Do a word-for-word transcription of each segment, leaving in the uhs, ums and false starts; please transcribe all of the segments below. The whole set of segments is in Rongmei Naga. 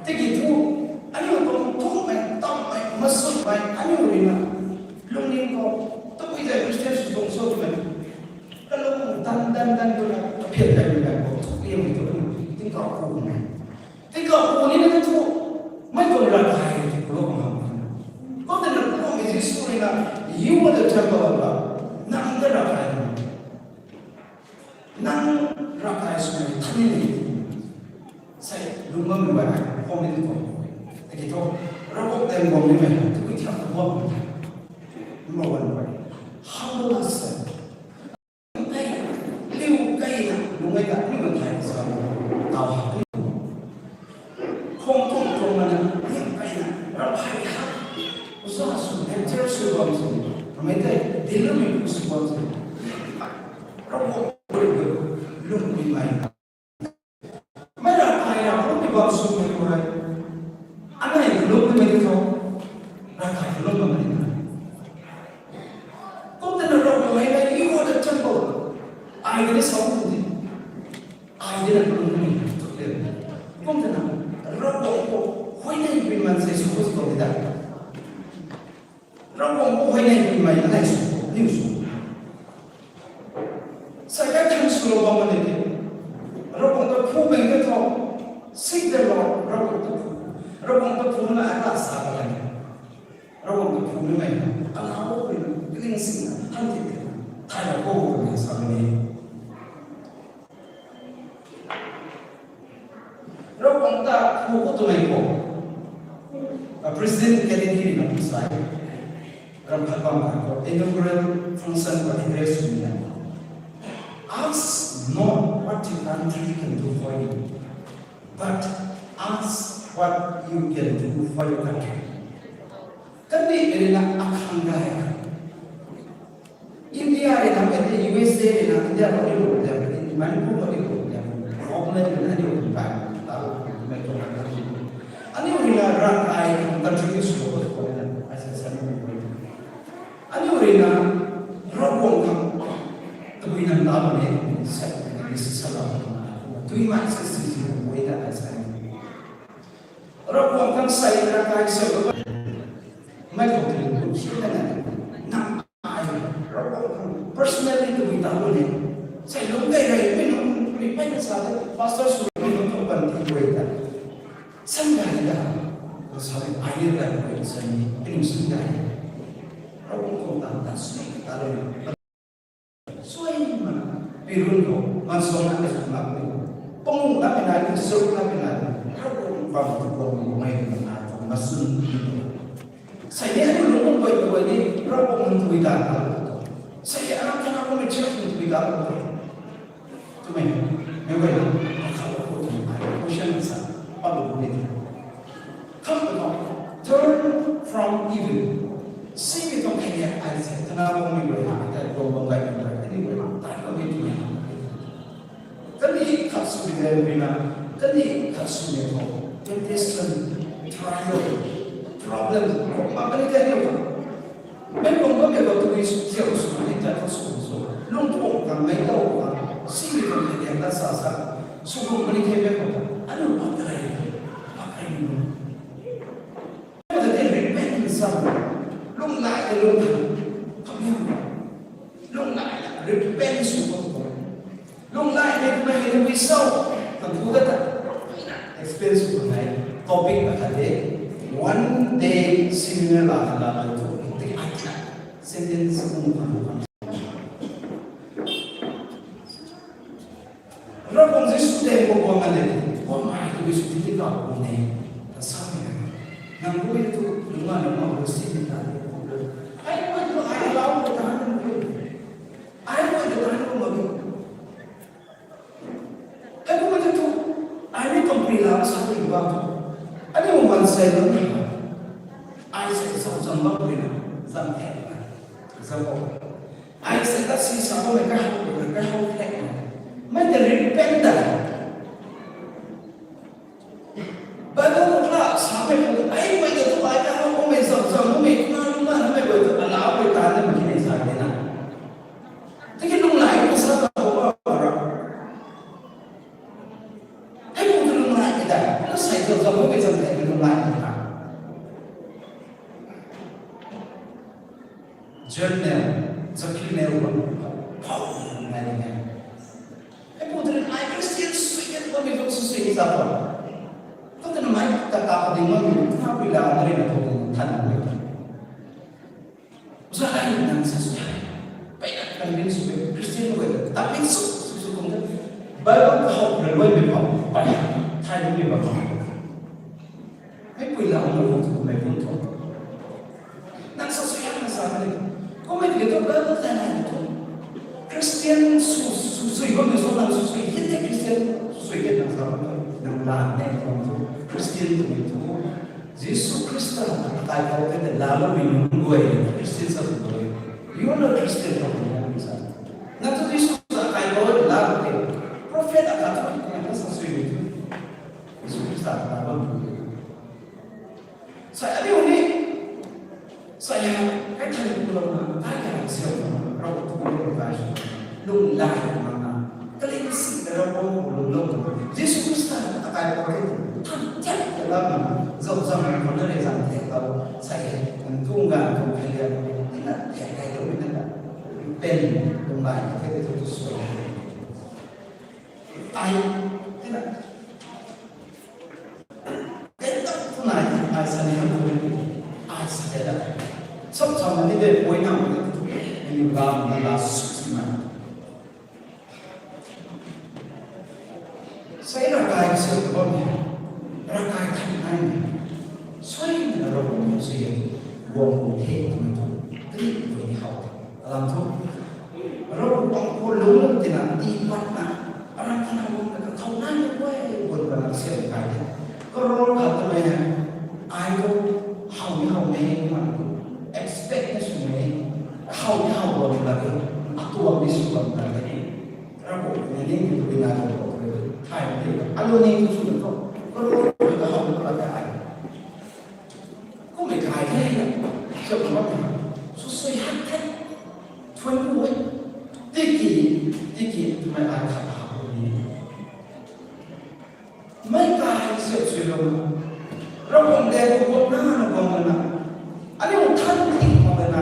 Tiki thu, aniu tuang thumei, tammei, masutmei, aniu rui na lungning khou, tabui tei Christian sw tuang sw twmei, kalung dan dan dan tu na kaphian dan dan khou thuk liammei tu, tingkauh ku mei. Tingkauh ku ni na thu, mei tuang ravkai tei ku lou bam. Kum tei na Pu Ravguangc Jisu rui na, you are the temple of God. Nang ta ravkai na. Nang ravkai swmei thani ni. Sei, lung bammei guay, comment khou. Tiki thu, Ravguangc tei guang nimei, tabui thiak ta guang. Number one guay. Humble ourselves. Tei, liu kai na, lung kai ta, liu kai sa, tau ha, liu. Khong tuang tuang mana, liu kai na, ravkai ha. Usa sw, lecture sw bam sw. Ramei tei, dilumei sw bam sw. Ravguangc, lung nimei. Mei ravkai na, lung ni bam sw mei khou rui. Anei lung nimei tho. Ravkai lung bam ni na. Kum tei na Ravguangc hei na, you are the temple. Ai ni sa tu di. Ai ni na lung ni tu di. Kum tei na Ravguangc khou huayney pui man se sw khou sw di da. Ravguangc khou huayney pui mei anei sw, niw sw. Sa kai than sw lou bam ni di. Ravguangc ta phu beng de tho. Seek the Lord, Ravguangc ta phu. Ravguangc ta phu na ai la sa bam ni. Ravguangc ta phu ni mei na, alau pui na, cleansing na, han ti ti na, thai na kou twmei sa ni. Ravguangc ta phu khou twmei khou, a President Kennedy Hagin na kum sa e. Ram khat bam khat khou inaugural function khou address swmei na, ask not what your country can do for you, but ask what you can do for your country. Kandih rui na akhang gay. India rui na, kandih U S A rui na, India khou ni lu liang, Manipur khou ni lu liang, government rui na aniu khang gay, ta lu, mei tuang na. Aniu rui na ravkai contribution khou khou na, ai sa sa ni mei. Aniu rui na, Ravguangc khang, tabui na ta lu ni, sa, ni sa sa la, tui mai sa si si lu mei ta ai sa ni. Ravguangc khang sei, ravkai sei, mei khou tei lu si na na, nang ai, Ravguangc khang personally tabui ta lu ni. Sei lung kai rai, mei lung, mei pai na sa de, pastor sw, mei lung tuang pan ti guay ta. San gay da, sa mei ai ni rai guay sa ni, mei lung san gay. Ravguangc khang ta, ta sw ta lu ni. Suai mana, pirun khou, mansong na mei sw na mei. Pangu na mei na, sw na mei na, Ravguangc bam tu guang mei na, masun. Sei ni aniu lung bam guay tu guay ni, Ravguangc nunc tui ta na. Sei ni aniu kana kum mei church nunc tui ta na. Twmei, mei guay na, kha lo khou twmei, question sa, pa lu ni. Come to God, turn from evil. Simi tuang khailiak ai se, kana bam mei guay na, ta bam bam gay mei guay, ani guay na, ta bam mei twmei. Kandih khat swmei guay na, kandih khat swmei khou, temptation, trial, problem, khou ma kani kani khou. Mei bam bam mei khou tabui sw, thiak sw, ni ta khou sw sw. Lung tuang khang mei tau khang, simi tuang khailiak ta sa sa. Sw bam kani kani mei khou ta, aniu pa kari, pa kari ni. Aniu ta tei repent sa. Lung nai ta lung khang, khang ni. Lung nai ta repent sw bam khou. Lung nai ta mei hei tabui sw, khang thu ta ta. Explain sw khang nai. Topic ta khat de. One day seminar la la la tu. Tei ai ta. Sentence kum khang khang. Ravguangc Jisu tei khou guang a de, guang ai tu Jisu tei ta guang ne, ta sa mei. Nang guay tu, nunga nunga guay si ni ta de. Ai guay tu, ai lau tu ta nang guay. Ai guay tu ta nang guay. Ai guay tu, ai ni company la sa ni ba tu. Ani mo man sai lo ni. Ai sai sa zam ba ni na, zam the na. Zam ba. Ai sa ta si sa bo mei kai hou, kai hou the. Mei ta repent ta. Bible khou la sa mei khou, ai mei ta tu ai kai hou bo mei zam zam bo mei, na na na mei guay tu allow mei ta na mei ki nei sa de na. Tiki lung lai ko sa ta ho ba ra. Hei pu tu lung lai ki ta, na sai zam zam mak khe zam the, nunglai na tha. Journal, zakhi neu bam, phau nai nai. Hei pu tei ai Christian sui ke bam mi bam sui sui ni sa bam. Kum tei na mai ta ta ka ding bam mi, na pui la na ri na bam than na mi. Usa ai nang sa sui. Pai na convince sui, Christian sui, ta min sui sui sui kum tei. Bible ka hau na luai mi bam, pai, thai luai mi bam. Mei pui lau na bam tu mei bun tu. Nang sa sui hak na sa ni. Kum mei tiki tu Bible ta nai tu. Christian sui sui sui bam ni so nang sui sui hit tei Christian sui sui ke nang sa bam tu. Nang la ne bam tu. Christian tu mei tu. Jisu Khrista akai khou tei tei laa lou mei nunc guay Christian sa tu guay. You are not Christian from the heaven sa. Na tu Jisu Khrista akai khou tei laa lou tei. Prophet akai tu tei na sa sui mei tu. Jisu Khrista akai bam tu. Sa aniu ni. Sa ya, kai thani ku lou na, kai thani siam na, rau tu ku lou kai sw. Lung lai na na. Kaling si na rau ku lou lou na. Jisu Khrista akai khou tei than chat ta la na. Zau zau na khou na le zan the lou. Sa ya, kan tung gan tung khai ya. Ina the kai lou na na. Pen tung lai na the tu tu sw. Ai, ina. Kei ta tu nai, ai sa ni ham tu ni, ai sa te da. Sap sap ni de poi na ni, ni ram na la su si na. Sai na kai se ko ni, ra kai thai nai ni. Sai na ro ko ni se, wo ko the ko ni tu, tri ko ni hau. Alam thu, Ravguangc khou lungc lung tina, tii pat na, aram thana lung na kathau nai na guay, bun bana siam kai the. Karor khat ta mei na, ai tu, hau ni hau mei, man tu, expect na sw mei, hau ni hau bam na the, atuang ni sw bam na the. Ravguangc ni ni tu bina tu, thai ni, alu ni tu sw tu, karor khat ta hau ni hau ta ai. Kum mei kai the, siam bam na, sw sui hak the. Thuan ku e. Tiki, tiki, twmei ai khat ha ku ni. Mei kai siam sui lou na. Ravguangc de ku guang na na guang na. Aniu than ting mak na.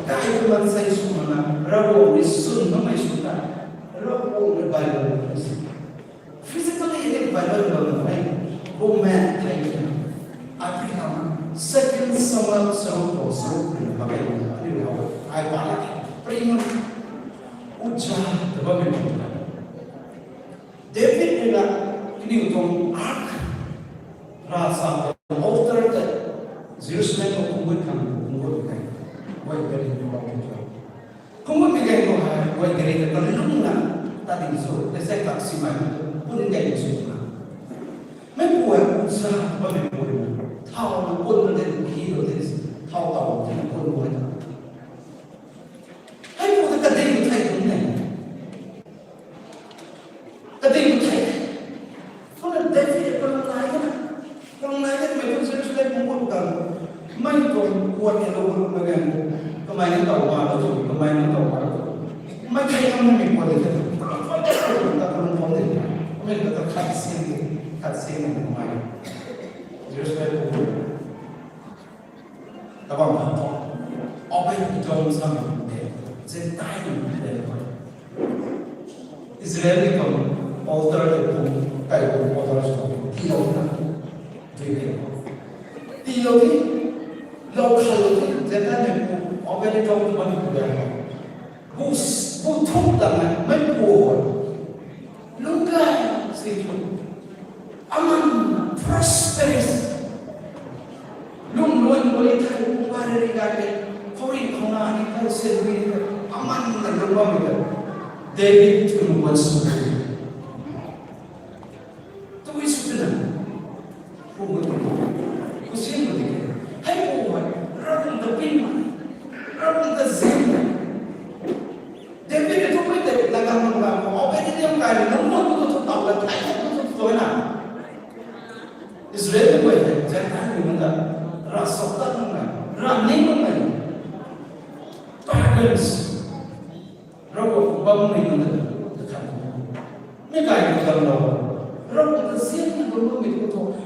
Kai ku man sai sw mak na. Ravguangc ni swn na mei sw na. Ravguangc ni Bible na sw. Physically ni Bible lou na mei. Bumaengh thei na. Abraham, Second Samuel saruk khou saruk ni na pakai na. Aniu lou. Ai pa la. Prima. Uza, ta bammei bam na. David rui na, kaniw tuang ark, ravchap tuang altar tei, Jerusalem khou kunggut khang kunggut kai, guay gari khou kunggut kai. Kunggut mei ganv khou hei, guay gari tei kalung na, ta ding sw, tei sai kak simei, pun ganv sw na. Mei pu hei uza, bammei pu rui na, thau na pun na tei, khi lo tei, thau tau tei na pun guay ta. Hei pu tei kading thei kum ne. Kading thei. Kumna David kalung nai na. Kalung nai na mei tu Jerusalem mung kum kan. Mei tu kuat ni lou kum mei kan. Kamei ni tau ma lou tu, kamei ni tau ma lou tu. Mei thei kam ni kuat ni. Kuat ni ta kalung pom ni. Mei ta khat sing ni, khat sing ni kamei. Jerusalem mung kum. Kabam bam thu, Obed-Edom samei de, Gentile mei de. Israel ni kum altar de kum, kai kum altar sw kum, tiilou na, dui de. Tiilou ni, lou khalou ni, Gentile mei kum, Obed-Edom tu bam kum de. Bu, bu thuk ta na, mei pu ho. Lungc gay si thu. Aman prosperous. Lungc luan guay thei, kumna ri gay de. Khouringh khou na ni, khou sen ni, aman na lungc bam de. David tu lungc guan sw de. Tabui sw twna. Pu gu tu. Kusin gu di. Hei pu hei. Ravguangc ta pin ma. Ravguangc ta zin ma. David ni tu pui tei lagam lagam. Obed-Edom kai lungc gu tu tu tau la thai tu tu tu na. Israel ni guay hei. Gentile ni nunc ta. Ravsap tat nunc hei. Ravning nunc hei. Pagans. Ravguangc bam mei nunc ta, ta khat. Mi kai ta gam lou. Ravguangc ta zian ni bam mei tu thu.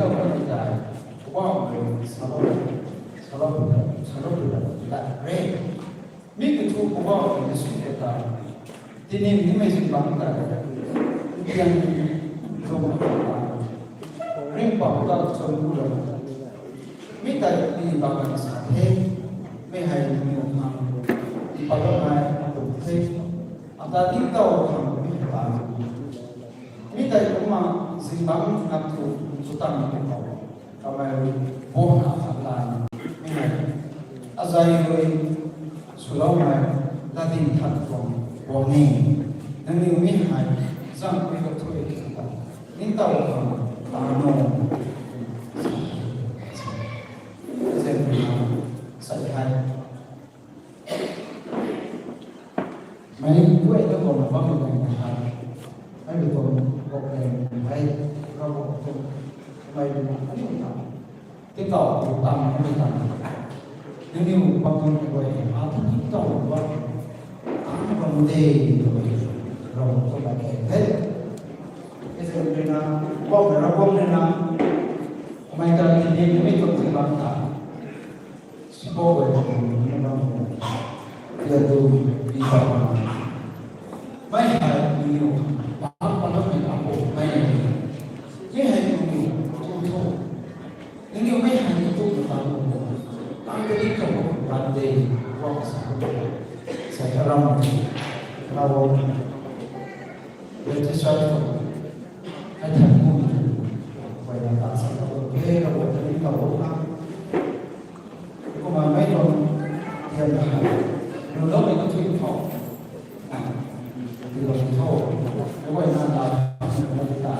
Tau kan tei, Poubauhmei salou, salou, salou, lat re. Mi kiu thu Poubauhmei na sui tei ta, tini nimei zingbangc ta, tiang, zong ta, ringpam ta chwn ku ra. Mi tei tini bam kan sa the, mi hei nangniw khang, tipatlou nai akum the, ata tingtow khang mi hei ta. Mi tei kumna zingbangc nap thu, chu tang tingtow. Kamei rui, bo na khat la, mi hei. Azei rui, swloumei, latding khat tuang, tuang ni. Nangniw mi hei, zang mi ka thui ki ta. Ningtow khang, ta no. Zan mi na, sai hei. Mei guay ta tuang na bam mei na hei. Mei tuang bok leng hei, Ravguangc tuang, mei na, aniu na. Tingtow, tang, mei tang. Nangniw bam tuang guay, a tu tingtow bam. Tang bam de, tu mei. Ravguangc tuang mei khe. Hei. Kese rui na, bam na, Ravguangc rui na. Mei ta, ni, ni, mei tuang zingbangc ta. Sipo guay tuang ni bam tuang. Tia tu, pi ta. Mei hei, ni, ni, bam, bam, bam, mei, bam, bam, mei, ni. Ni hei, ni, ni, tu, tu. Nangniw mei hei ni tu ta lu. Tang ka ni tuang ram de, wang sa. Sa ka ram, ram, Baptist Church tuang. Hei than ku ni. Wai na ta sa ka lu. Hei, ram, ram, ram, ram, ram. Kumna mei tuang, tiam na hei. Lu lou ni ka thui thau. Thui lou ni thau. Hei wai na ta, na ta.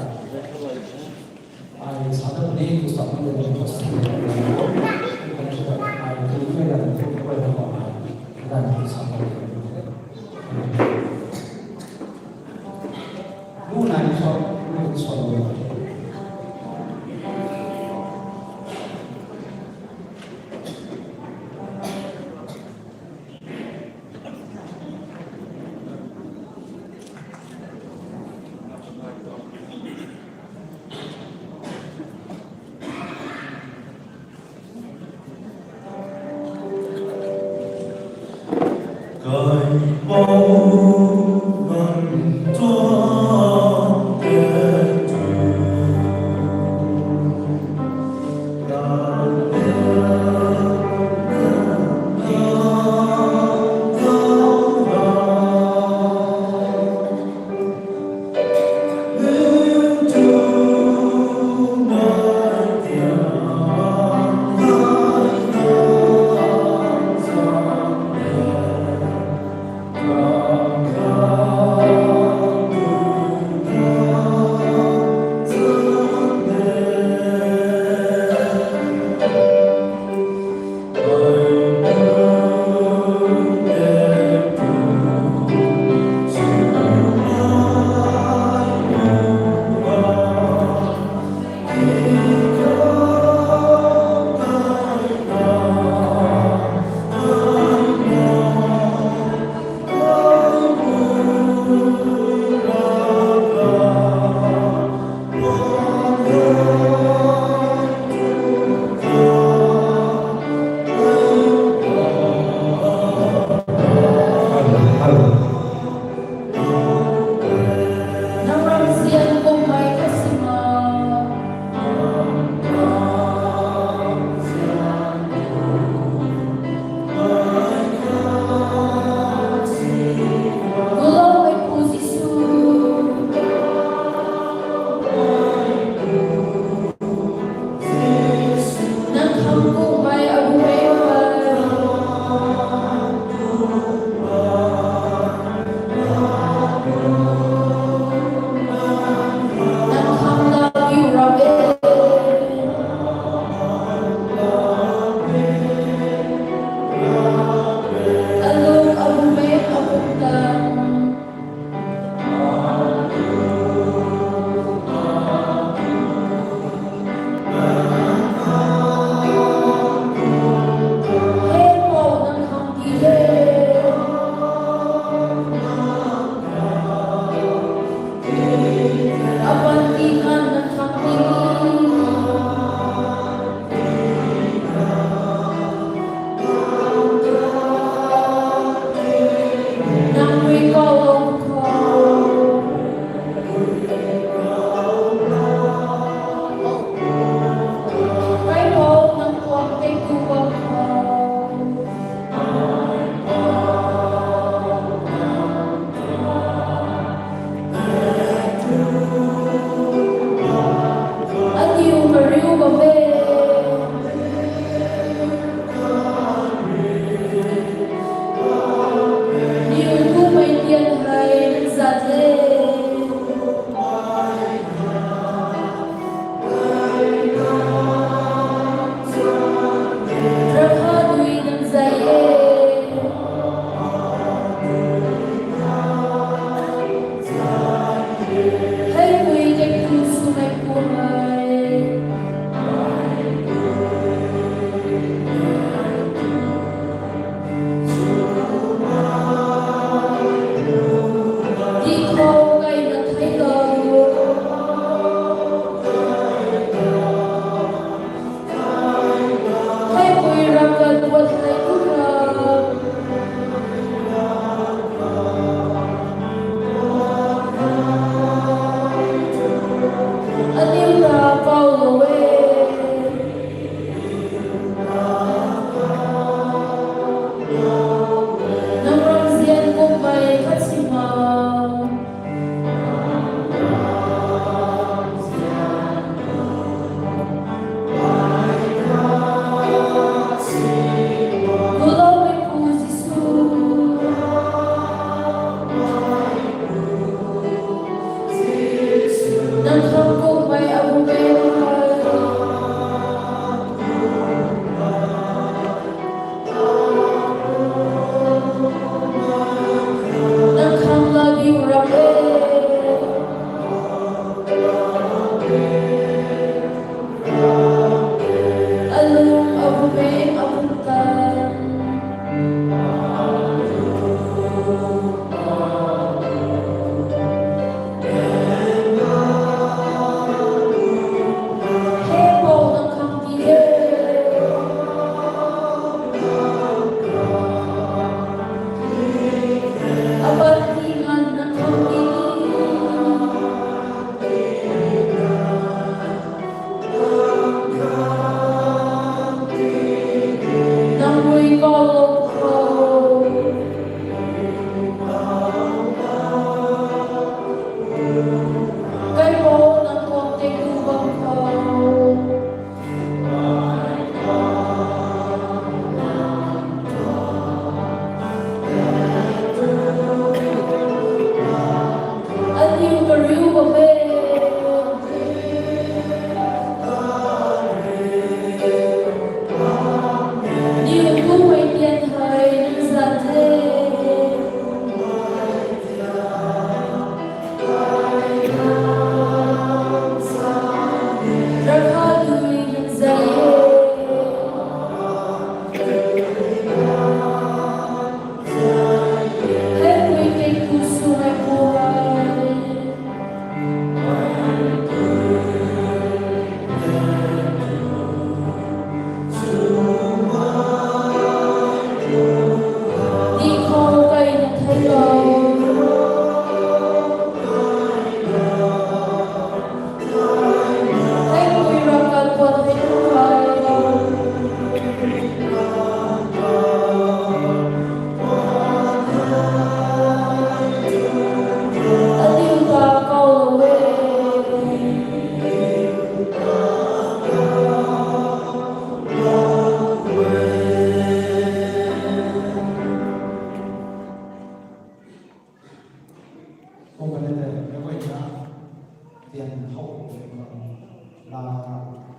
Ai sa ta ni tu sa ta ni tu sa ta ni. Ai tu ni la tu ko la ko. Dan tu sa ta ni. Lu nai so, lu so.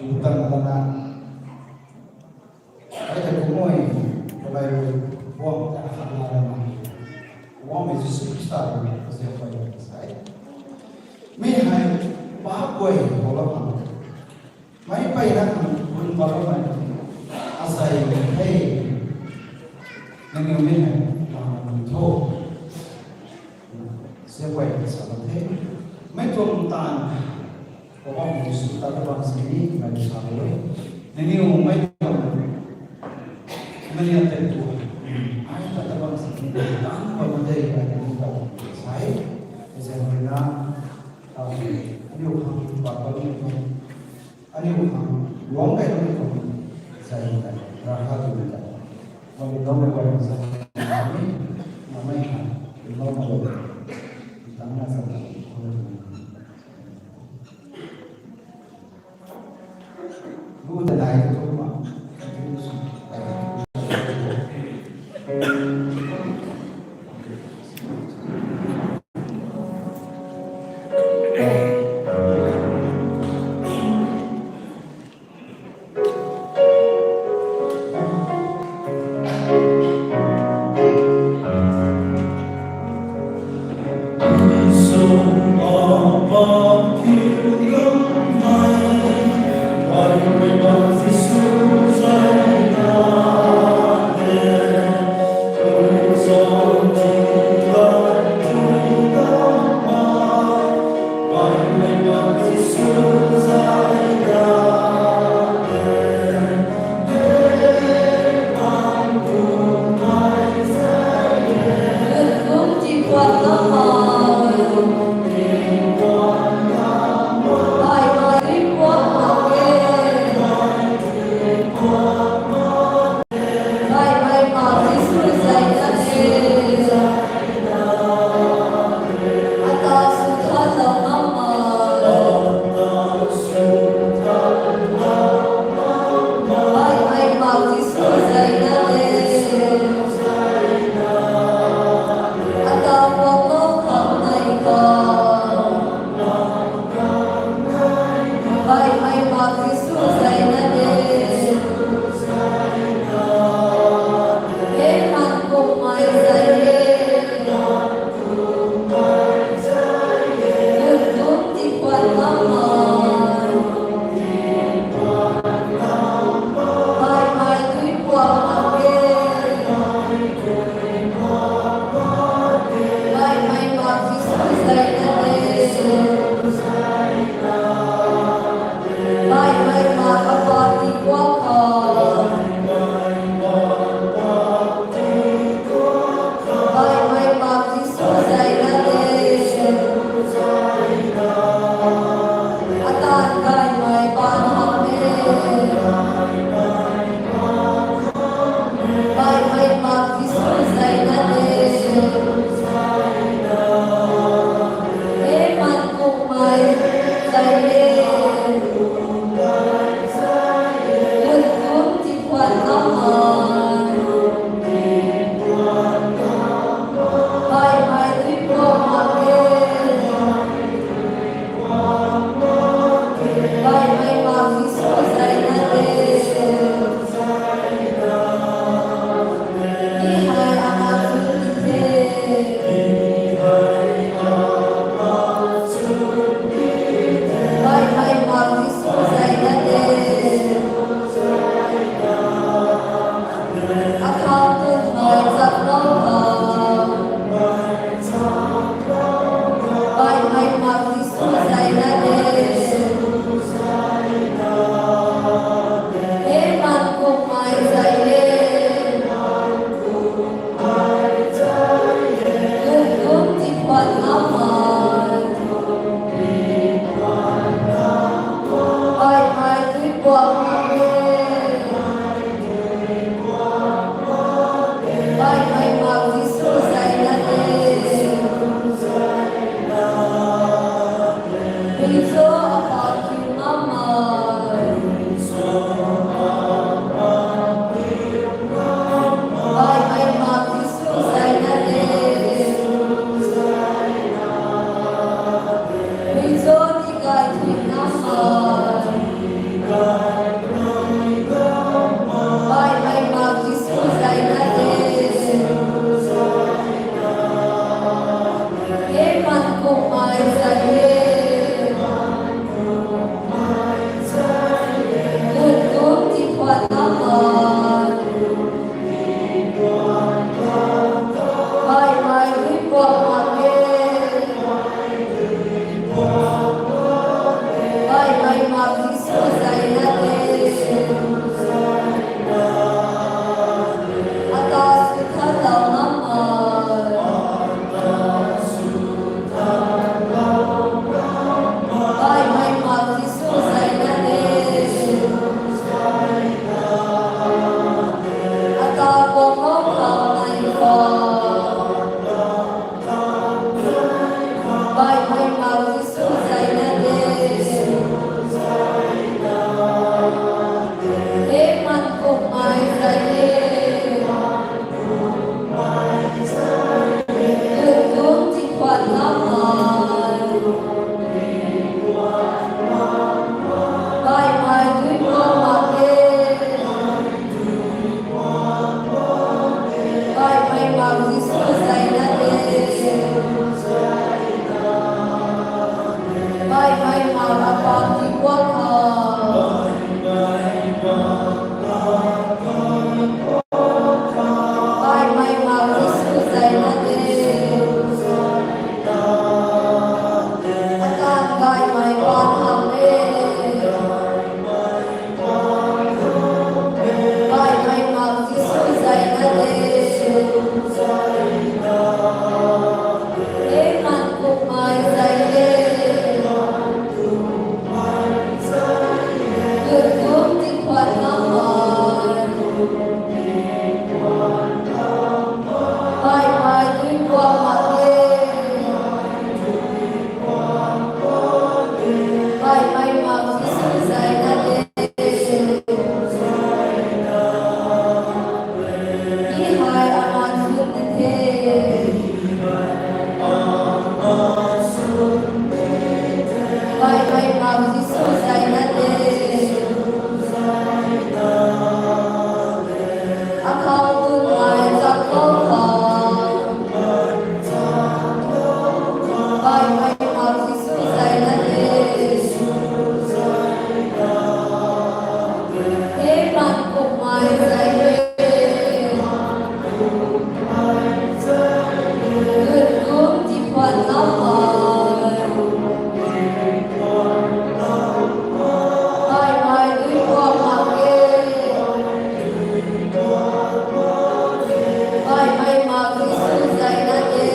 Tutan tana, ai ta kumoi, kabai buang ta khat la rana, buang mei Jisu Khrista rui kazia pai sai. Mi hei pa guay hou la pan. Mei peyna khang bun bammei asei the. Nangniw mi hei bam tho. Siapuai sa bam the. Mei tuang taanv Poubauhmei Jisu ta ta bam sini mei sa bam e. Nangniw mei tuang mei tei tu. Ai ta ta bam sini taanv bam de mei tu ta sai. Zan na, aniu khang bam bam ni tuang. Aniu khang luang kai luang kai tuang zay ta, rakha tu ta. Wang ni loumei guay zay ta ni, namei ha, loumei guay. Tang na zay ta. Gu ta nai tu ma. Zai e. Lun kum ti phuan na ma. Baihmei dui puak mak e. Baihmei mak Jisu zai na de. Ata sw than lou na ma. Baihmei mak Jisu zai na de. Ata kua khou khou nai khou. Baihmei mak Jisu zai na de. He man kummei zai e. Lun kum ti phuan na ma. Baihmei dui puak mak e. Baihmei mak Jisu zai na de. Baihmei mak apam ti puak ha. Baihmei mak Jisu zai na de. Ata baihmei pan ham e. Baihmei mak Jisu zai na de. He man kummei zai e. Lun kum ti phuan na ma. Baihmei dui puak mak e. Baihmei mak Jisu zai na de. Mi hei aman swn ni the. Baihmei mak Jisu zai na de. Akhou tun ai chak khou khou. Baihmei mak Jisu zai na de. He man kummei zai e. Lun kum ti phuan na ma. Baihmei dui puak mak e. Baihmei mak Jisu zai na de.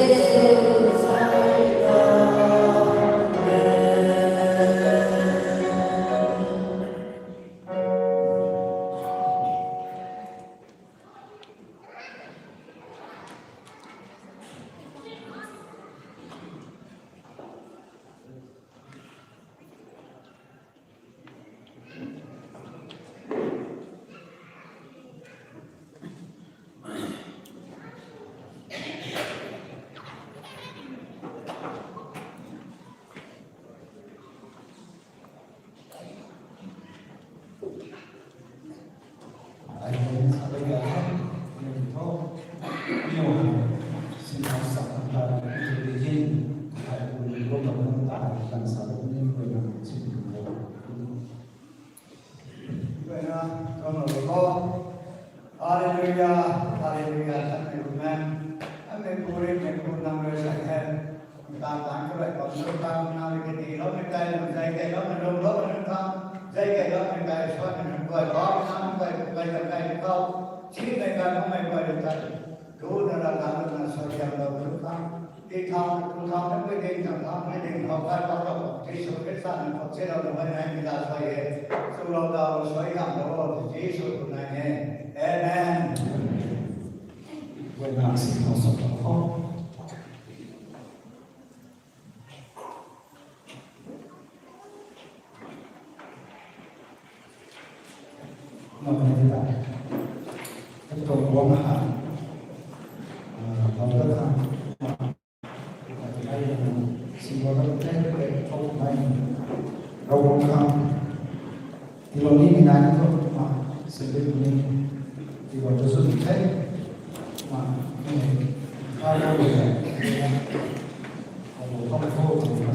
Hallelujah, hallelujah, amen. Amen. Puri me pun nang rui sa he. Tan tan kau rui bam nu khang, nang rui kati lou mei kai, nang zai kai lou mei lung lou mei lung khang, zai kai lou mei kai, suan mei nang guay, bam nang guay, guay ta kai ni khou, chi mei kai, nang mei guay rui kai. Lu na ra kan na suan yam lou mei lung khang. Ti thang, tu thang, nang guay ding, thang thang, mei ding, thau kai, bam lou, Jisu Khrista nang khou chi lou, nang mei nai mi la suai e. Su lou dau, suai yam lou, Jisu tu nai e. Amen. Guay nang si thau sop lou khou. Nang ni ta. Katuang guang ha. Ah, bam ta khang. Ai, si guang ta thei, thei, thou mai. Ravguangc khang. Tilou ni mi nai ni thu, ma, sibit ni, tiwa tu sw ni the, ma, ni, kha kha ni the, abu kha kha ni the,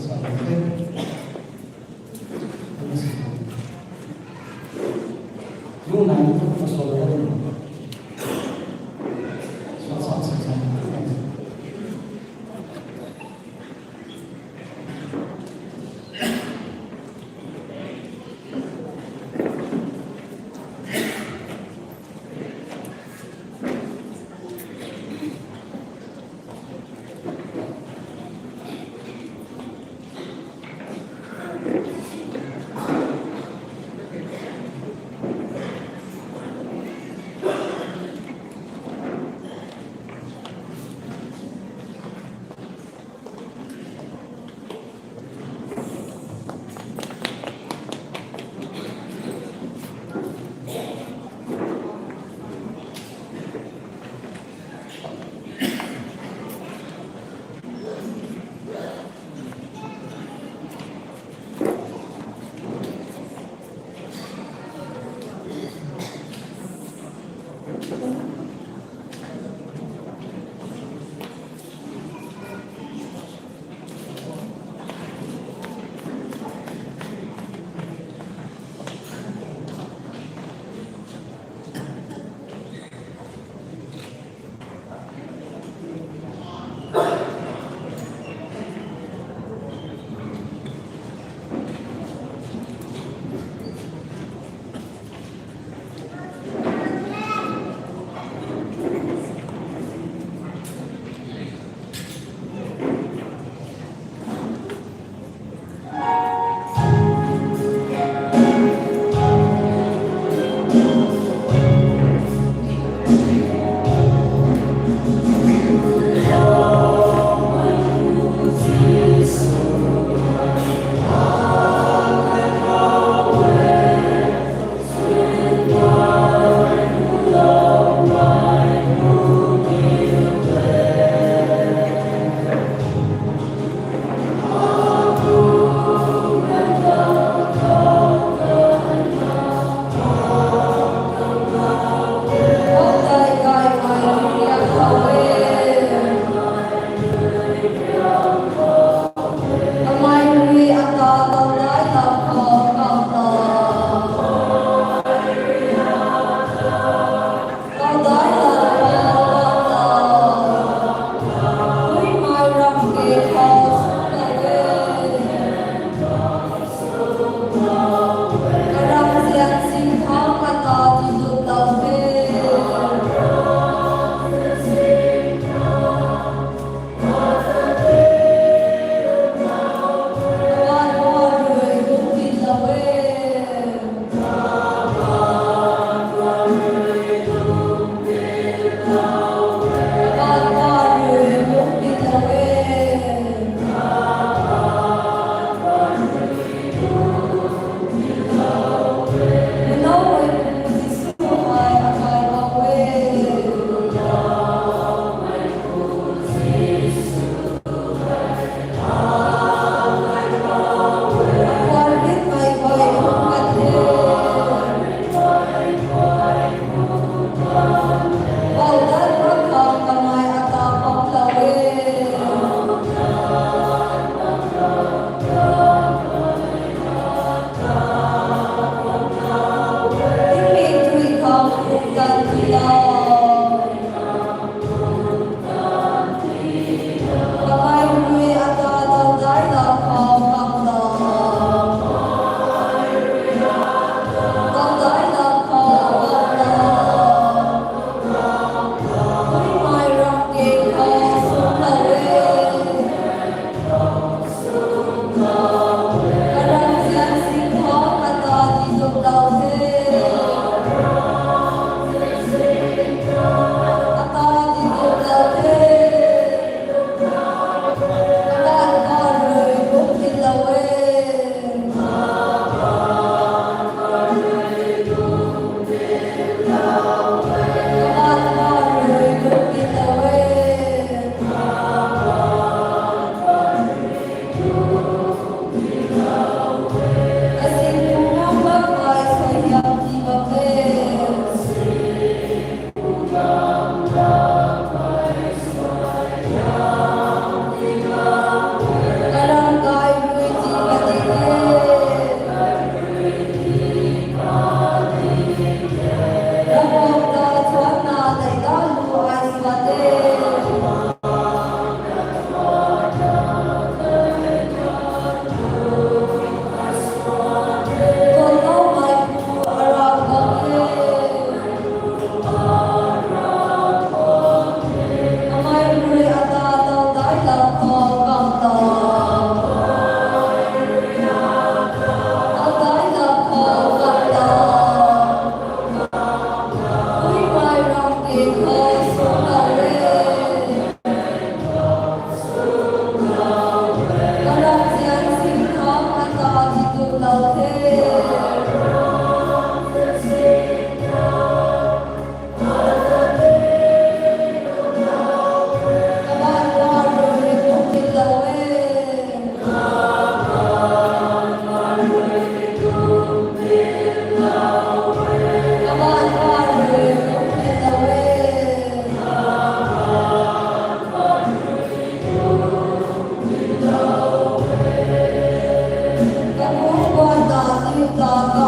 Hello.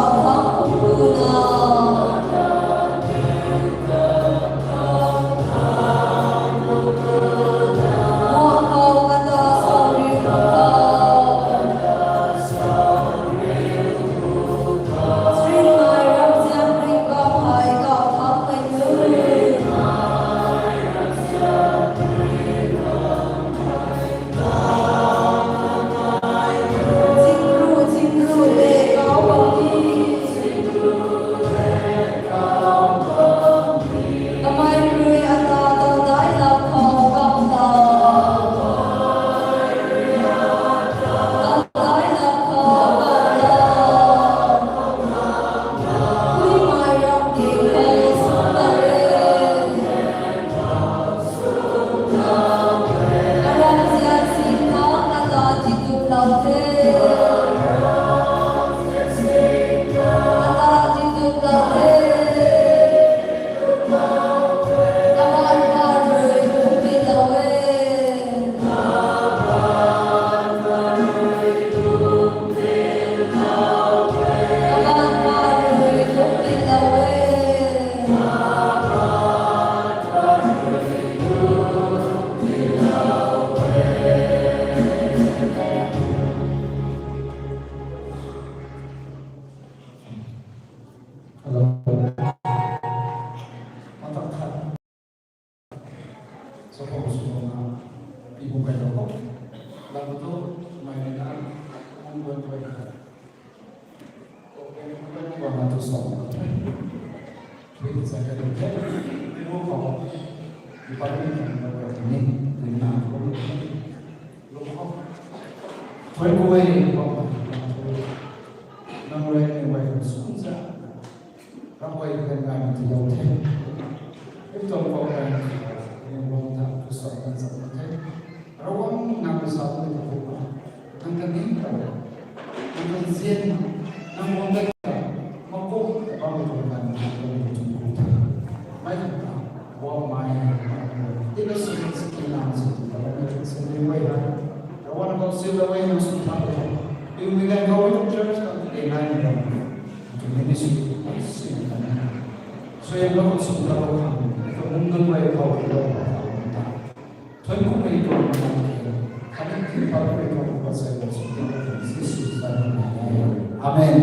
Matak khat. Sopou sopou na, pi bu kai lo ko. Lam tu, mai ni na, ang buan buan na. Okay, buan buan na tu song. Pi tu sa kai lo ke. Pi bu ko. Pi pa ni na ko ni. Ni na ko ni. Lo ko. Koi koi ko. Nang rui ni wai sung sa. Ravguay kan ngai ti lou the. Ei tuang khou kan ni wang ta tu sa kan sa the. Ravguangc nang sa ni ta khou ba. Nang kan ni ta. Nang kan zian na. Nang wang ta ta. Makum ta ba mi tuang kan ni ta ni tuang khou ta. Mai ta ta. Wang mai. Ti na sung sa ki nang sa ta. Nang kan sa ni wai ha. Ravguangc khou si la wai nang sung ta ta. Iu mi kan khou church kan ti nai ni ta. Ministry, ministry, so yang lou sum ta lou khang, so mung nunc guay khou lou khang ta. Thuanc kumei tuang nang ke, khatni Tingpuk rui tuang khou sa lou sum ta lou khang, Jisu zanc nang e. Amen.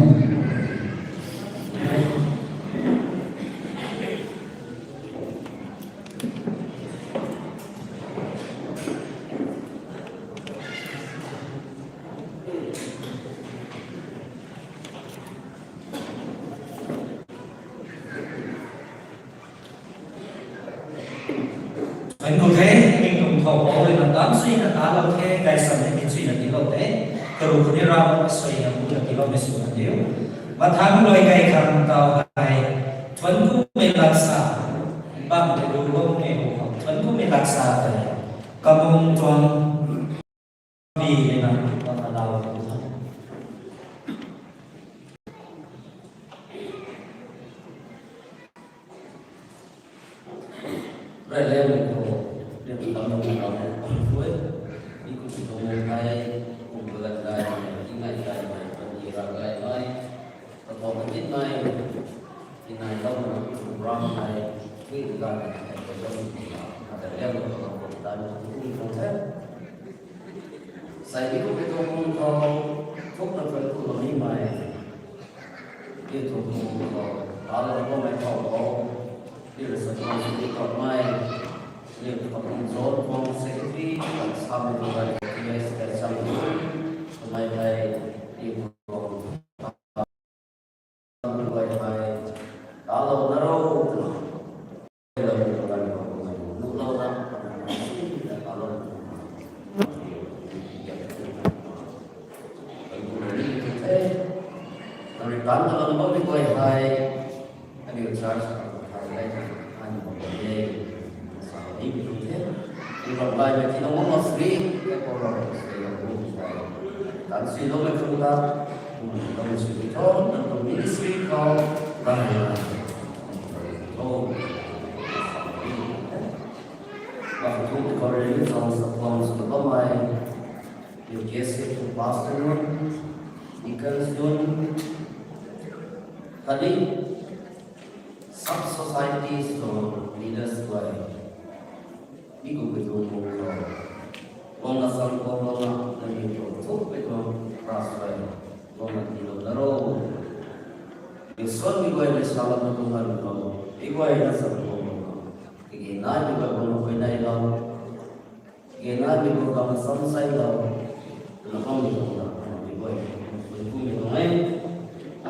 Kan khou the, mei tuang khou pou rui na tan sui na ta lou the, kai sam ni sui na ti lou the, karu khou ni ram sui na bu na ti lou mei sui na diu. Mathang lui kai khang tau hei, thuanc kumei laksa, bam te lu bam mei hu khou, thuanc kumei laksa tei, kamung tuang Bi na, na, na, na, Rai lem ko, lem tam na na na ko, ni ko to mo kai, ko ko la kai, ni ngai kai, ni ra kai, ni. Kakhou kanit nai, tinai lou na, ram nai, wi ka nai, ka lou na, ka ta liang lou ka khou ta na, kum khou the. Sai ni kum e tuang kum khou, thuk na pal kum lou ni mai. Ye tuang kum khou, ta lou na kum mai khou khou, ye responsibility khou mai, ye khou kum zone khou secretary, sa mai khou mai, yes, ka sa mai, khou mai mai, ye khou Ram guay hei, talouna ro, Tan sui lou mei khang ta, kum lou mei sui tho, nang tuang ministry khou, ram hei na. Oh, ba khou tu khou rui ni tuang sa tuang sw bam mei, U K C tuang pastor nunc, deacons nunc, Khatni sub societies tuang leaders guay, mi kum pui tuang bung khou, guang na sam guang lou na, nangniw tuang thuk pui tuang ras guay, guang na tiilou na ro. Mission mi guay mei salou na tuang na ro, mi guay na sam guang lou na, kage nai mi guay guang na guay nai lou. Kage nai mi guay guang na sam sai lou. Na guang mi tuang na, mi guay, mi kum mi tuang e.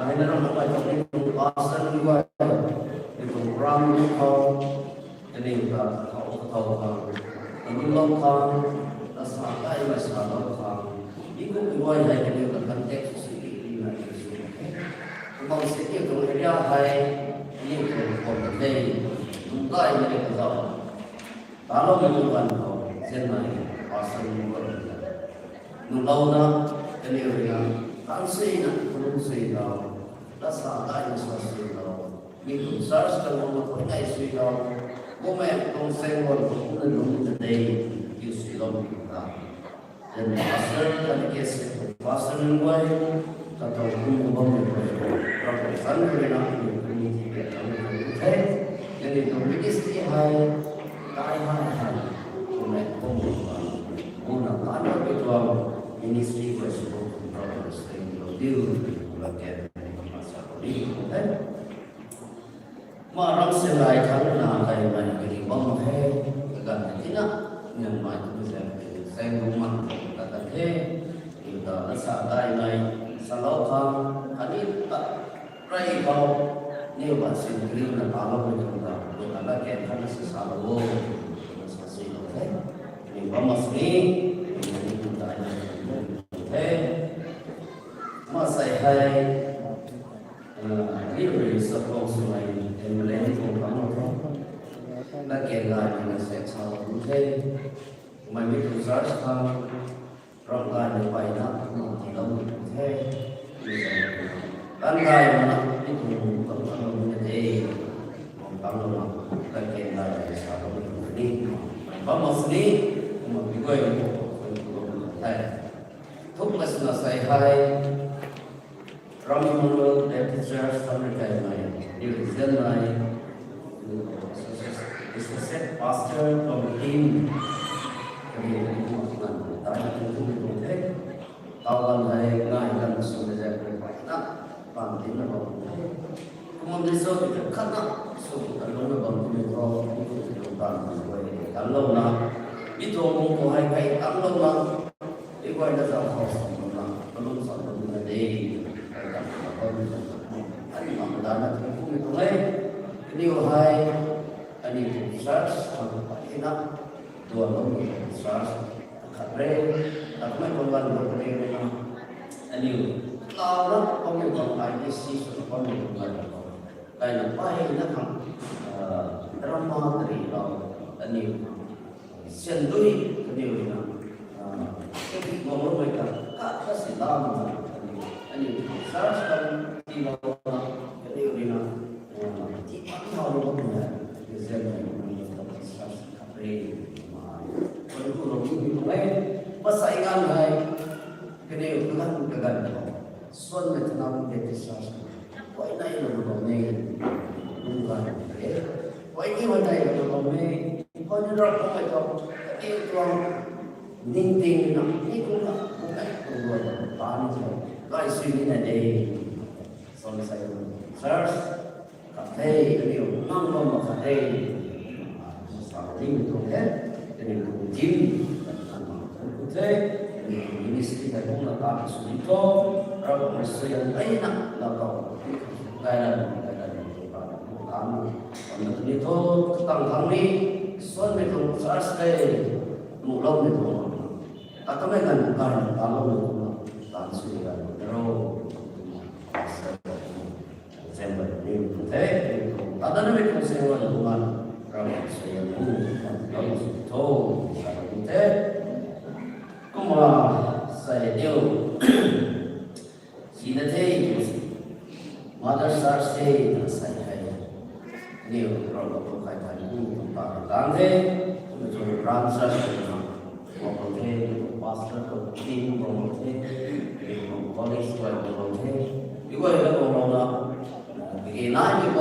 Ai na ram na pai tuang mi tuang pastor mi guay, mi tuang program mi khou, kaniw ta khou khou khang, kaniw lou khang, na sa kai na sa lou khang, mi kum mi guay hei kaniw ta contact sw sw ni na sw sw. Kumna si ni tuang area hei, ni tuang khou na the, tuang kai na ni ka zau. Talou na tuang kan khou, zen nai, pastor mi guay. Nunglou na, kaniw rui na, kan sui na, kalum sui lou, lasa kai na sa sui lou, mi tuang church kan lou na, koi nai sui lou, kumna tuang seng guan khou kumna lung na tei, kiu sui lou mi ta. Then pastor, kan ke se, pastor nunc guay, katow kum bam nunc guay, Ravguangc zanc rui na, nunc community ke, nunc the. Then tuang ministry hei, kai hei hei, kumna kum bam, kumna kan na tuang ministry guay sw bam, Ravguangc rui sw lou diu, la ke, ma sa lou ni, the. Ma ram se lai thang na kai mai kari bam mak khe, kaganv na tina, Myanmar tu zan, zan bung mak ta ta the, yu ta na sa kai mai, sa lou khang, khatni ta, rai khou, niw ba sin kariu na ta lou mai khang ta, lu ta la ken khat na sa sa lou o, na sa si lou the, ni bam mak sini, ni tu ta na the, ma sai hei, Ni rui sa khou swmei M L A ni tuang bam lou the. Na ken gay ni na sek sa lou the. Mei mi tuang church khang ram gay ni pai na, kumna tiilou ni tuang the. Kan gay na, ni tuang bam bam lou ni the. Bam bam lou na, na ken gay ni sa lou ni tuang ni. Bam mas ni, kumna mi guay ni tuang the. Thuk mas na sai hei. Ram Emmanuel Baptist Church, Thangrikai mei, Division mei, Associate Pastor, Committee, kami ni kum kum na, dai na kum kum kum the. Tau kan hei ngai kan sw na zak pai na, pan tin na bam the. Kumna ni so ti khat na, sw kan lung na bam ni tho, ni kum kum tan na, kan lou na, ni tuang bung khou hei kai kan lou na, Ei guay na zau khou sam lou na, kalum sam lou na de, kai dam na bam na, ani mak dana thei kum ni tuang e. Kaniw hei, ani tuang church khang pai na, duan lou ni church khat re, ta kumna tuang gan lou kaniw na, ani, lau na, kum ni tuang I D C sw na kum ni tuang gan lou. Kai na pai na khang, ah, drama tari lou, ani, Sian dui kaniw rui na, ah, kati guang lou mei ta, kata si lam na kaniw, ani church kan tiilou na, kaniw rui na, ah, ti pan thau lou mei na, Christian mei na, church khat re, ma, kan ku lou ni mei, masai ngan hei, kaniw kagan kagan khou, suan mei tana Baptist church, koi nai lou lou mei, lung gan re, koi ni koi nai lou lou mei, Koi ni rap khou kai tho, kati tuang ningting na, ni kum na, kum na, kum na, ta ni tho, kai sui ni na de. Som sai church, khat the, kaniw nang bam mak khat the. Sa ni mi tuang the, kaniw tuang team, kaniw tuang the, kaniw tuang ministry kai kum na ta sui ni tho, rap khou sui yan kai na, na tho, kai na, kai na, kai na, Kan ni tho, tang thang ni, suan mei tuang church tei, mulou mei tuang. Akamei kan kan, talou mei tuang, kan sui kan, ro. Semba ni tuang the, tuang. Tata na mei tuang semba tuang, ram sui kan, kan sui tho, kan ni the. Kumna, sai diu. Sina the, Mother Church the, na sai hei. Niw, rau lo kai thai ni, kum ta kan the, kum tu Ram Church na, bam the, pastor ko team bam the, college ko bam the. Iway la bam na,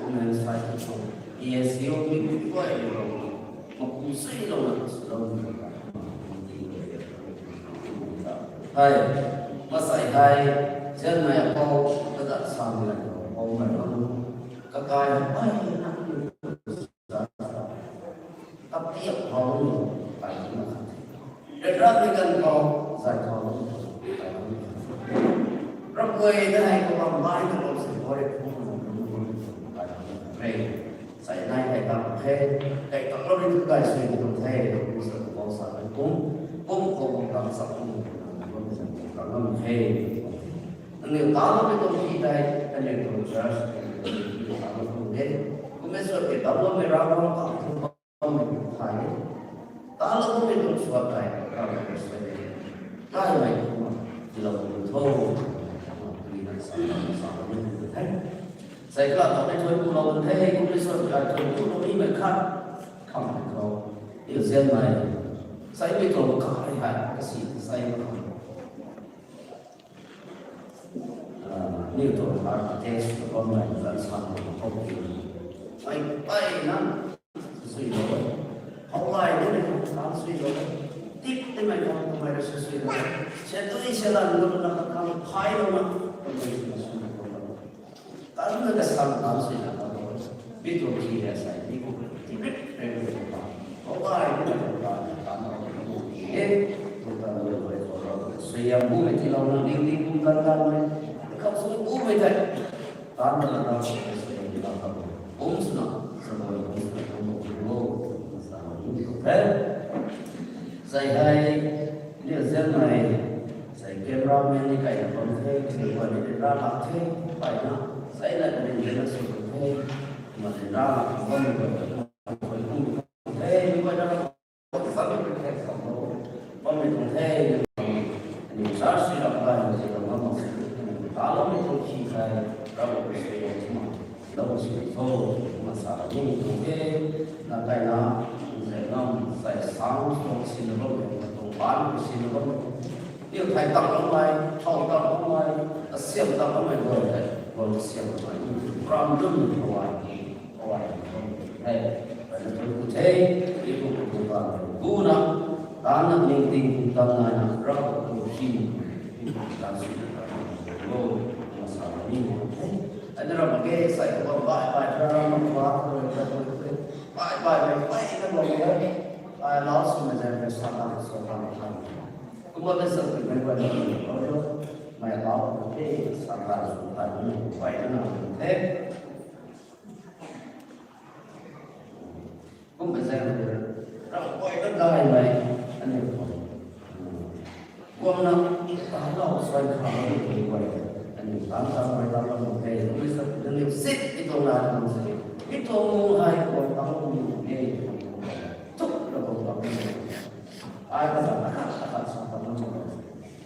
Women Society khou, E S C O mi guay lou, maku sui lou na, sw lou na, hei, masai hei, Zianmei apou, kadat sam lei, apou mai lou, kakai hei, ai, na, katiak khou, ai, na, Ryanra mei ganv khou, zay khou, ai, na, Ravguay na hei kabam lai na lou se, body phung na lou, ai, na, re. Sai nai kai tang the, kai tang lou ni kai sui ni tuang the, kum sa kum sa kum, kum khou kum tang sa kum, kum sa kum tang lam the. Nangniw ta lou ni tuang khi tei, nangniw tuang church, nangniw tuang khi ta lou tuang the. Kum e sui ke ta lou mei ra lou ta tuang bam mei tuang thai. Ta lou mei tuang suat tei, ta lou mei suat tei. Kai mei kum, ti lou kum tho, kum na sa, sa lou ni tuang the. Sai kala tho ni tuang kum lou tuang the, kum ni suat kai tuang kum lou ni mei khat, kham mei khou. Iu Zianmei. Sai mei tuang kai hei, kasi sai mei khou. Aniu tuang architect tuang bam mei zan sam tuang khou ki. Ai, ai na, sui lou. How lai ni mei khou tan sui lou. Tip ni mei khou tumei rui sui sui lou. Sentui selan lou na khang phai lou na. Tumei sui sui lou. Tan na ka sam tan sui na ka lou. Mi tuang khi ya sai, mi khou tip rit rit rit khou. How lai ni mei khou tan, tan lou na khou ki e. Tuang tan lou lou khou lou. Sui yang bu mei ti lou na, ding ding kum tan tan mei. Khou sui bu mei tei. Tan na na, sui yang bu mei tei. Kum swna, sa lou, kum swna, kum lou, kum lou, sa lou, kum lou. Sai hei, ni Zianmei, sai cameraman ni kai na bam the, ni kai ni ra lak the, kai na, sai na ni ni na sui the, ma ni ra lak bam ni kai na, kai kum the, ni kai na, sa ni kai sa lou, bam ni tuang the, ni sa si lak kai na, si lak ma ma si, ta lou ni tuang khi kai, ra lou si lou ma. Lou si tho, kumna sa ni tuang the, na kai na, zay ngam, zay sang, tuang si na bam, tuang ban, si na bam. Niu thai tang bam mei, thau tang bam mei, asiam tang bam mei, guay the. Bol siam mai, ram dum ni kawai, kawai, hei, pai na tun ku the, i ku ku ku kan, ku na, tan na ning ting ku tan na na, rau ku hi, kan si na kan, lo, ma sa ni mo the. Ai na ram ke, sai ku ba, bai, bai, ram ma kwa, bai, bai, bai, bai, bai, bai, bai, na mo the. Ai, lau su na zan, sa kan, sa kan, kan. Kumna mei sa tei mei guay na ni, o, mei lau, e, sa kan, sa kan, ni, guay na na, the. Kumna zan, ram guay na gay mei, aniu, guang na, ta lau, suai kha, ni, guay, aniu, tan, tan, guay, tan, tan, guay, mei sa tei, aniu, sit, i tuang na, aniu, sit, i tuang mung hai, guay, tan, mung, e, tuk, na, guay, tan, mung. Ai ka sa, ta khat, ta khat sa, ta khat,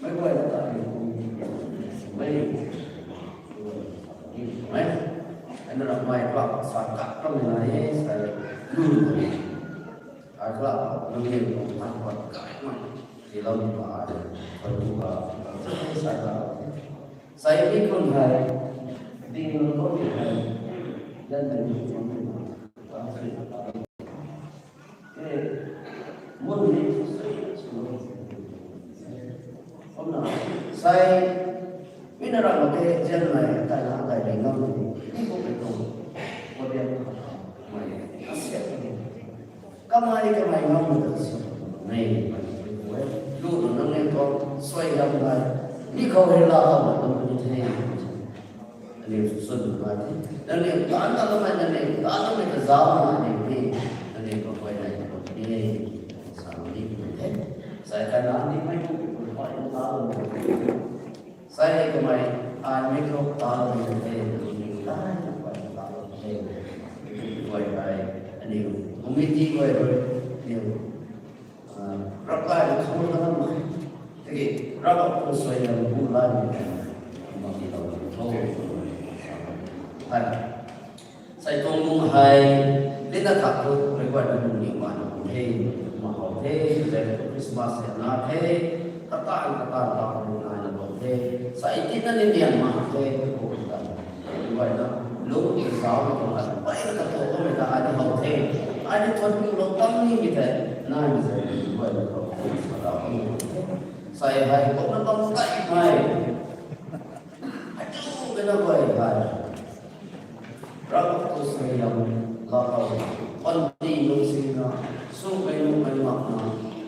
mei guay na ta ni, mei, mei, ai na ram mei pa sa khat kam na e, sa lu ni. Ai ka, lu ni ko ta pat kai mei, ti lau ni pa ai, pa lu ka, sa ka. Sai ni kun hai, ding lu ko ni hai, yan ni kun hai. Sai, mi na ram ke zian nai, kai na kai ri ngam ni, mi ko pe tuang, ko dia mei, kasiat ni. Kamei, kamei ngam na kasiat ni, mei, mei, lu tu nang ni tuang, suai lam nai, mi khou hei la tau na tuang ni the. Aniu sw sw tu nai the. Nangniw taanv ta kamei, nangniw taanv kamei ta zauc na aniu ni, nangniw kaguay nai ta ni, sa ni ni the. Sai kai na ni mei ku pi ku pai na ta lo. Sai kamei, ai mei khou ta lo ni the, nangniw taanv ta kamei ta lo the. Guay kai, aniu committee guay rui, aniu Ravkai khou na lam hei, tiki Ravkai khou suai lam bu lai ni kan, ma ki lau ni tho. Hai, sai tuang bung hei, lina khat tu, ravkai na bung ni ma na bung the, ma hou the, zai Christmas hei na the, katan katan ta bung nai na bung the, sai tina ni nian ma the, ko kan. Guay na, lung ki zauc na tuang khat, pai na katuak bammei ta ai ni how the. Ai ni thuan ku lou tam ni mi the, nai mi se, guay na tuang, sa ta ni how the. Sai hei, kok na bam kai mai. Ai tu, kena guay hei. Ravkai tu suaihiam, laa tau. Panty lung sina, sumei lungmei mak na,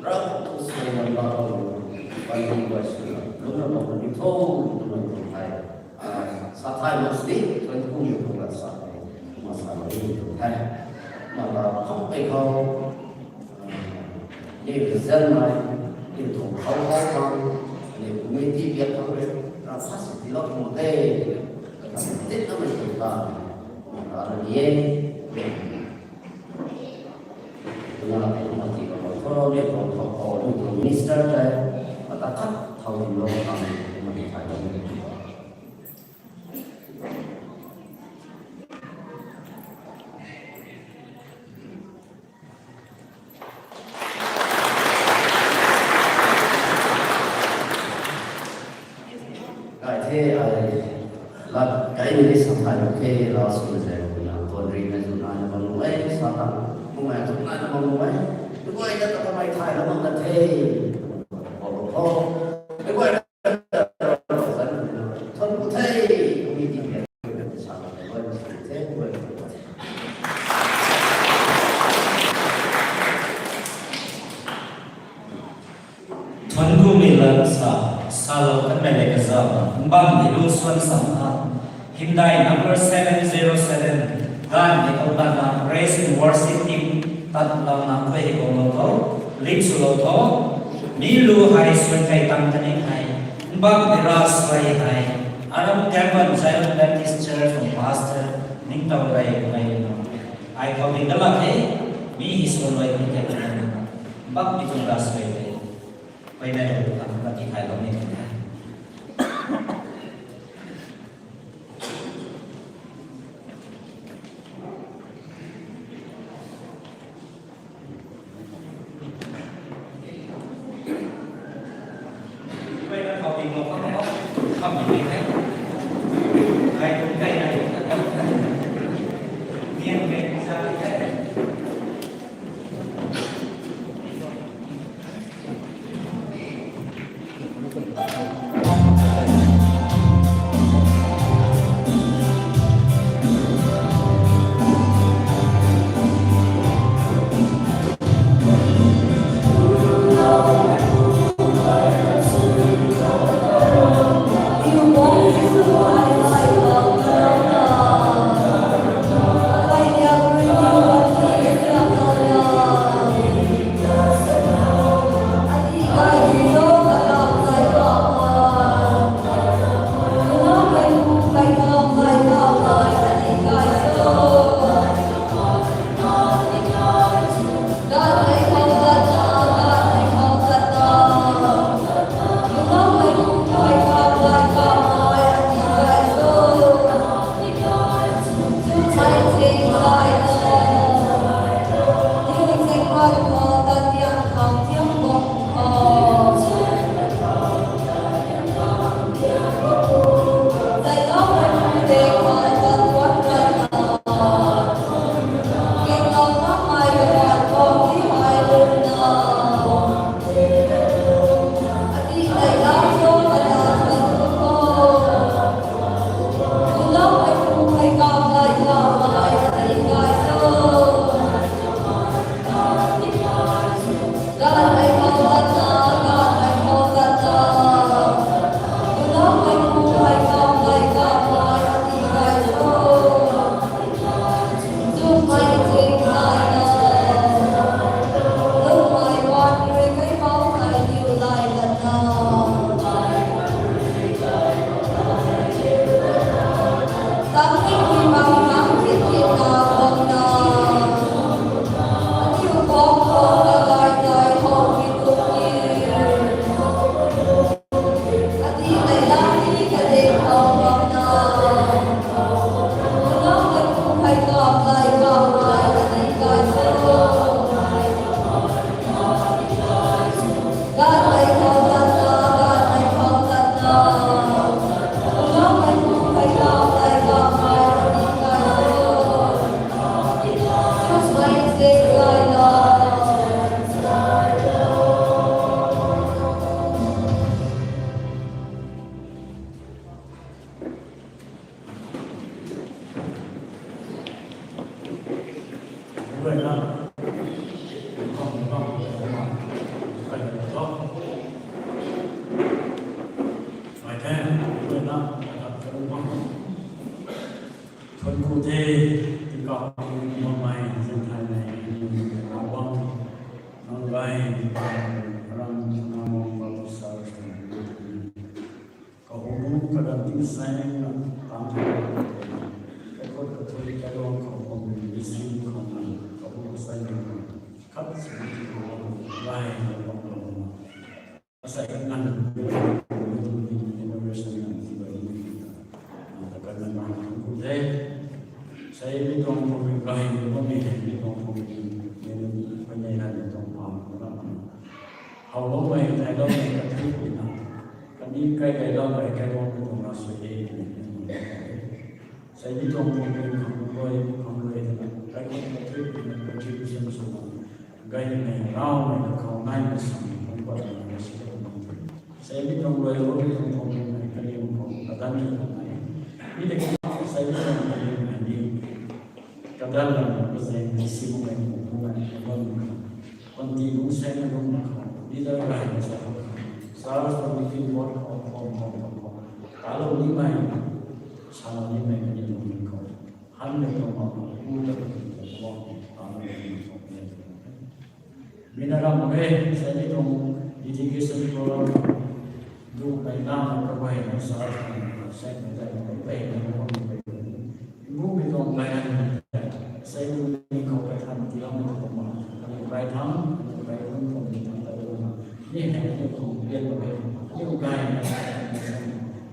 Ravkai tu suaihiam laa tau. Panty guay sina, lung na bam ni tho, lung na bam hei. Ah, sa thay mak sini, tuan kum ni kum lat sa, ma sa ni kum thay. Ma ta kham pei khou, ah, ni rizan nai, ni tuang khou khou khang, ni committee biak khang re, ram sa si ti lou kum the, ram sa si ti lou kum ta, ma ta na ni e. Tuna tei kumna ti bam khou ni tuang khou khou ni tuang minister tei, ma ta khat thau ni lou khang, kumna ti thay lou ni. Kai the ai, lat kai ni sa thay lou the, la sw na zai na, tuan ri na zu na na bam lou e, sa ta, kumna zu na na bam lou e. Tiguay na ta kamei thay lou mak na the. Bam lou tho. Tiguay na ta zan na, thuan ku the, kumi ti the, sa ta, tiguay na sa the, tiguay na sa the. Thuan ku mei lat sa, salou kanmei le kazauh, mbang ni lu suan sam ha. Hymdai number seven zero seven, ganv ni khou tan na praise and worship team, tat lam na khui hei kong lou tho, lim sw lou tho, mi lu hei suan kai tang kani hei, mbang ni ra suai hei, Aram Kevin Zion Baptist Church from Pastor, ning tau rei kumei no. Ai khou ding da lat the, mi hi suan loi ni kei kani, mbang ni tuang ra suai hei. Pai na lu khang na ti thay lou ni the. Pai na khou ding lou khang na kham ni the. Hai Thuanc ku the, tingkauh mei, zaengthaymei, Ravguangc, nang gay, ram, nang mong bam sa, kahu, kadan tingsaeng na, tang, kaikhut kathui, kailuang khou, mission khou, kahu kasaeng na, khat sini khou, gay, bam bam na. Asei nganv, inauguration nganv, takan nganv, thuanc ku the. Sei mi tuang khou mi gay, mi bam mi, mi tuang khou mi, mi, mi, mi, mi, mi tuang pam, mi bam mi. Howloumei, thayloumei, kathui pui na. Kaniw kai gayloumei, kailuang mi tuang ravsui e, mi, mi, mi. Sei mi tuang khou mi khang rui, khang rui, kai khang kathui pui na, contribution sw na. Gaymei, rawmei, kakhou naimei, samei, khang pat na, si, sei mi tuang rui, rui, tuang tuang, kaniw khou, kadan ni khou nai. Mi de ki, sei mi tuang rui, ni, kadan lam, kazaeng, si, mei, mei, mei, mei, mei, mei, panty lungc saeng lungc mak khou, leader gay na sa khou, church committee board khou, khou, khou, khou, khou, talou nimei, salou nimei kaniw lungning khou, hanmei tuang mak khou, pu ta kaniw tuang mak khou, talou nimei tuang pu. Mi na ram mak e, sei mi tuang dedication program, duhmei na, kaguayna sa, saengmei tei, kaguayna, kaguayna, Bumei tuang gay hei, sei bu ni khou kai than tiiloumei tuang ma, kaniw kai thang, kaniw kai thang tuang ni thang ta tuang, ni hei ni tuang pian bam hei, ni gay na,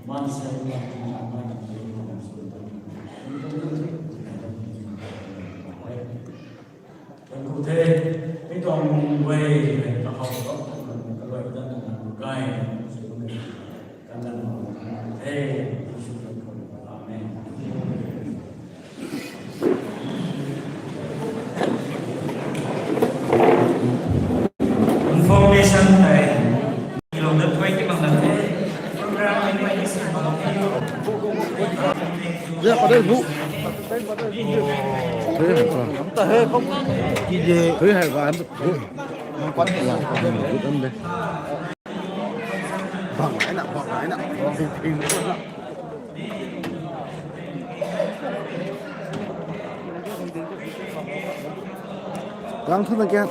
man sei bu ni na, man sei bu ni na, thuanc ku the, mi tuang mung guay hei, kahou, kaluai dan na, gay na, sei bu ni. Amen. Information tei, ilou dat koi ti bang dat the. Program ni mai ni sin bang the. Ya, padahal bu. Hey, hey, hey, hey, hey. Bang nai na, bang nai na. Bang ting ting na. Lang thu na kya?